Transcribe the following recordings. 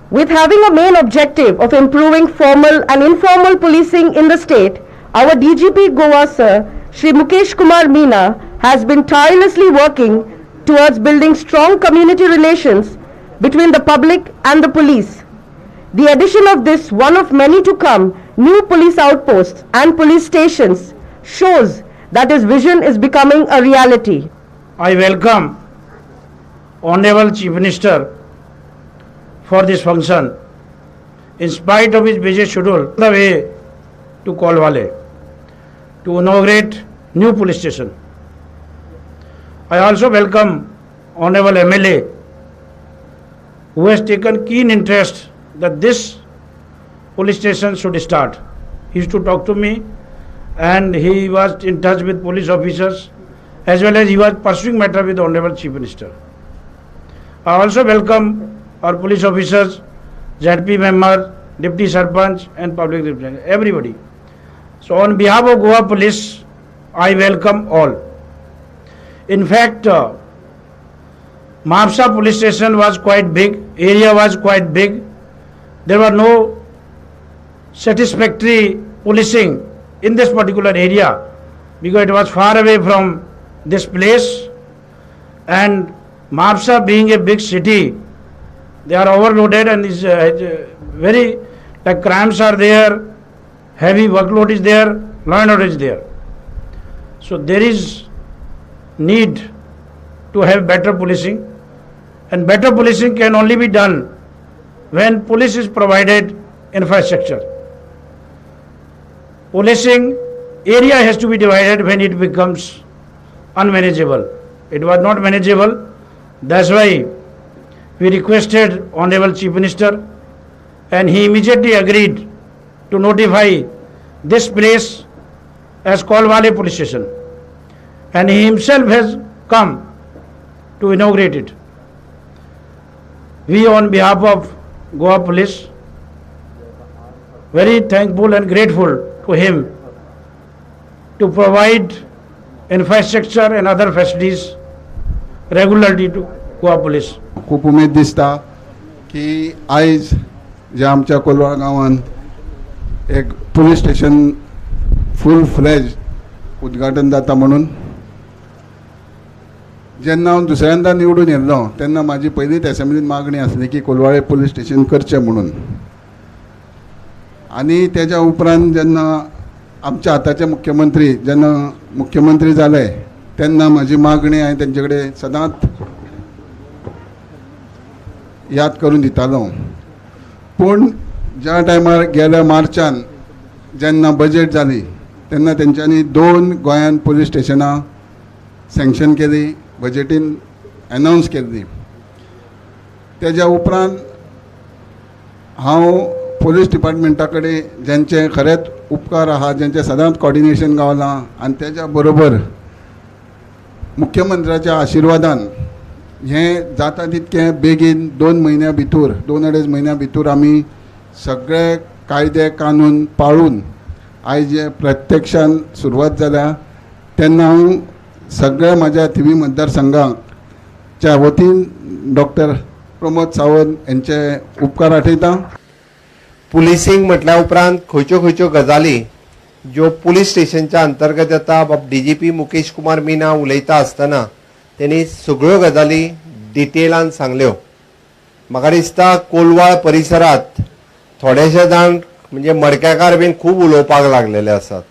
With having a main objective of improving formal and informal policing in the state, our DGP Goa sir, Shri Mukesh Kumar Meena, has been tirelessly working towards building strong community relations between the public and the police. The addition of this one of many to come new police outposts and police stations shows that his vision is becoming a reality. I welcome Honorable Chief Minister for this function. In spite of his busy schedule, the way to Colvale to inaugurate new police station. I also welcome Honorable MLA, who has taken keen interest that this police station should start. He used to talk to me and he was in touch with police officers, as well as he was pursuing matter with the Honorable Chief Minister. I also welcome our police officers, ZP member, Deputy Sarpanch and public representative, everybody. So on behalf of Goa Police, I welcome all. In fact, Mapsa police station was quite big, area was quite big. There were no satisfactory policing in this particular area because it was far away from this place, and Mapsa being a big city, they are overloaded and is very, like, crimes are there, heavy workload is there, law and order is there. So there is need to have better policing, and better policing can only be done when police is provided infrastructure. Policing area has to be divided when it becomes unmanageable. It was not manageable. That's why we requested Honorable Chief Minister, and he immediately agreed to notify this place as Colvale Police Station, and he himself has come to inaugurate it. We, on behalf of Goa Police, very thankful and grateful to him to provide infrastructure and other facilities regularly to Goa Police. खूप उमेद दिसता की आयज जे आमच्या कोलवाळ गांवांत एक police station फूल फ्लॅज उद्घाटन जाता म्हणून. जेन्ना हांव दुसऱ्यांदा निवडून येयल्लो तेन्ना म्हाजी पयलीच एसेंब्लीन मागणी आसली की कोलवाळे पुलीस स्टेशन करचें म्हणून. आनी तेज्या उपरांत जेन्ना आमच्या आतांचे मुख्यमंत्री जेन्ना मुख्यमंत्री जाले तेन्ना म्हाजी मागणी हांवें तेंचे कडेन सदांच याद करून दितालो. पूण ज्या टायमार गेल्या मार्चान जेन्ना बजेट जाली तेन्ना तेंच्यांनी 2 गोंयान पुलीस स्टेशनां सँक्शन केली, बजेटीन एनावन्स केल्ली. तेज्या उपरांत हांव पुलीस डिपार्टमेंटा कडेन जेंचे खरेंच उपकार आहा, जेंचें सदांच कॉर्डिनेशन गावलां आनी तेज्या बरोबर मुख्यमंत्र्याच्या आशिर्वादान हें जाता तितकें बेगीन 2 म्हयन्या भितर, 2-2.5 म्हयन्या भितर आमी सगळे कायदे कानून पाळून आयज जे प्रत्यक्षान सुरवात जाल्या तेन्ना हांव सगळ्या म्हाज्या थिवी मतदारसंघाच्या वतीन डॉक्टर प्रमोद सावंत हेंचे उपकार आठयता. पुलिसींग म्हटल्या उपरांत खंयच्यो खंयच्यो गजाली ज्यो पुलीस स्टेशनच्या अंतर्गत येता, बाब D G P Mukesh Kumar Meena उलयता आसतना तेणी सगळ्यो गजाली डिटेलान सांगल्यो. म्हाका दिसता कोलवाळ परिसरांत थोडेशे जाण म्हणजे मडक्याकार बीन खूब उलोवपाक लागलेले आसात,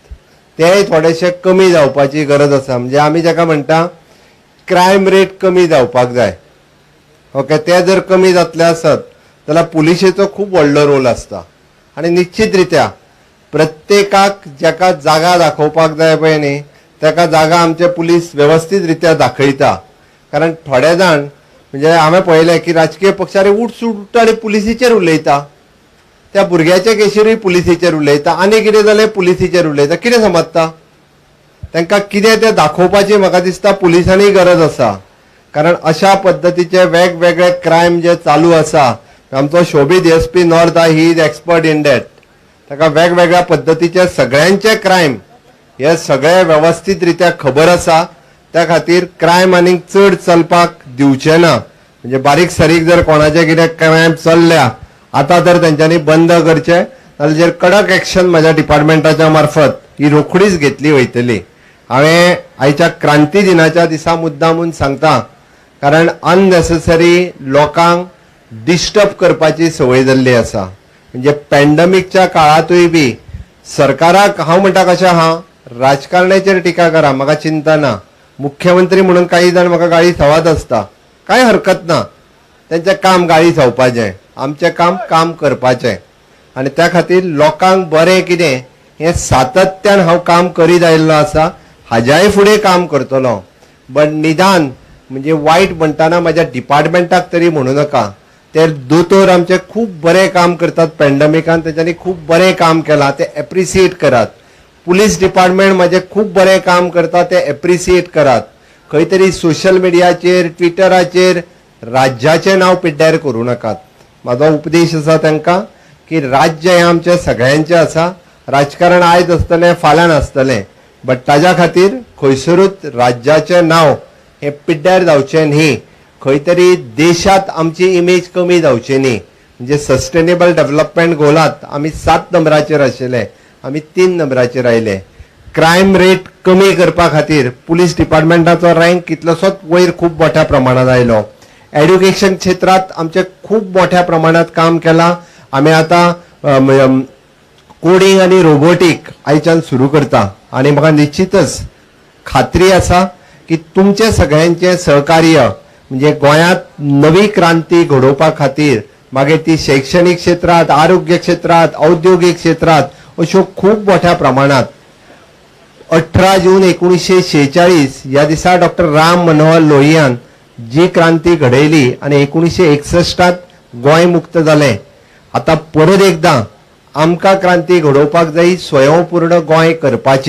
तेय थोडेशे कमी जावपाची गरज आसा. म्हणजे आमी जाका म्हणटा क्रायम रेट कमी जावपाक जाय, ओके, ते जर कमी जातले आसत जाल्यार पुलिशेचो खूब व्हडलो रोल आसता. आनी निश्चित रित्या प्रत्येकाक जाका जागा दाखोवपाक जाय पळय न्ही ताका जागा आमचे पुलीस वेवस्थीत रित्या दाखयता. कारण थोडे जाण म्हणजे हांवें पळयलें की राजकीय पक्षार उठ उठटा आनी पुलिसीचेर उलयता, त्या भुरग्याच्या केशीरूय पुलिसीचेर उलयता, आनी कितें जालें पुलिसीचेर उलयता. कितें समजता तांकां कितें तें दाखोवपाची म्हाका दिसता पुलिसांनी गरज आसा. कारण अशा पद्दतीचे वेगवेगळे क्रायम जे चालू आसा, आमचो शोबीत एस पी नॉर्थ आहा, he is expert in that. ताका वेगवेगळ्या पद्दतीचे सगळ्यांचे क्रायम हे सगळे वेवस्थीत रित्या खबर आसा. त्या खातीर क्रायम आनीक चड चलपाक दिवचे ना. म्हणजे बारीक सारीक जर कोणाचे कितें क्रायम चल्ल्या आतां तर तेंच्यांनी बंद करचें, नाजाल्यार जेर कडक एक्शन म्हाज्या डिपार्टमेंटाच्या मार्फत ही रोखडीच घेतली वयतली. हांवें आयच्या क्रांती दिनाच्या दिसा मुद्दामून सांगता, कारण अननेसेसरी लोकांक डिस्टर्ब करपाची संवय जाल्ली आसा. म्हणजे पॅन्डमिकच्या काळांतूय बी सरकाराक हांव म्हणटा कशें आहा, राजकारणाचेर टिका करा, म्हाका चिंता ना. मुख्यमंत्री म्हणून काही जाण म्हाका गाळी सवात आसता, कांय हरकत ना. तेंचें काम गाळी खावपाचें, आमचें काम काम करपाचें. आनी त्या खातीर लोकांक बरें कितें हें सातत्यान हांव काम करीत आयिल्लो आसा, हाज्याय फुडें काम करतलो. बट निदान म्हणजे वायट म्हणटाना म्हाज्या डिपार्टमेंटाक तरी म्हणू नाका. ते दोतोर आमचे खूब बरें काम करतात, पॅन्डमिकान तेंच्यांनी खूब बरें काम केलां, तें एप्रिसिएट करात. पुलीस डिपार्टमेंट म्हाजें खूब बरें काम करता, तें एप्रिसिएट करात. खंय तरी सोशल मिडियाचेर ट्विटराचेर राज्याचें नांव पिड्ड्यार करूं नाकात. म्हाजो उपदेश आसा तांकां की राज्य हें आमचें सगळ्यांचें आसा. राजकारण आयज आसतलें, फाल्यां नासतलें, बट ताज्या खातीर खंयसरूच राज्याचें नांव हें पिड्ड्यार जावचें न्ही, खंय तरी देशांत आमची इमेज कमी जावची न्ही. म्हणजे सस्टेनेबल डेव्हलपमेंट गोलांत आमी 7 नंबराचेर आशिल्ले, आमी 3 नंबराचेर आयले. क्रायम रेट कमी करपा खातीर पुलीस डिपार्टमेंटाचो रँक कितलोसोच वयर खूब मोठ्या प्रमाणात आयलो. एड्युकेशन क्षेत्रांत आमचें खूब मोठ्या प्रमाणात काम केलां. आमी आतां कोडींग आनी रोबोटीक आयच्यान सुरू करता आनी म्हाका निश्चितच खात्री आसा की तुमचें सगळ्यांचें सहकार्य म्हणजे गोंयांत नवी क्रांती घडोवपा खातीर, मागीर ती शैक्षणीक क्षेत्रांत, आरोग्य क्षेत्रांत, औद्योगीक क्षेत्रांत, अश्यो खूब मोठ्या प्रमाणात. 18 जून 1946 ह्या दिसा डॉक्टर राम मनोहर लोहियान जी क्रांती घडयली आनी 1961 गोंय मुक्त जालें. आतां परत एकदां आमकां क्रांती घडोवपाक जाय, स्वयंपूर्ण गोंय करपाची.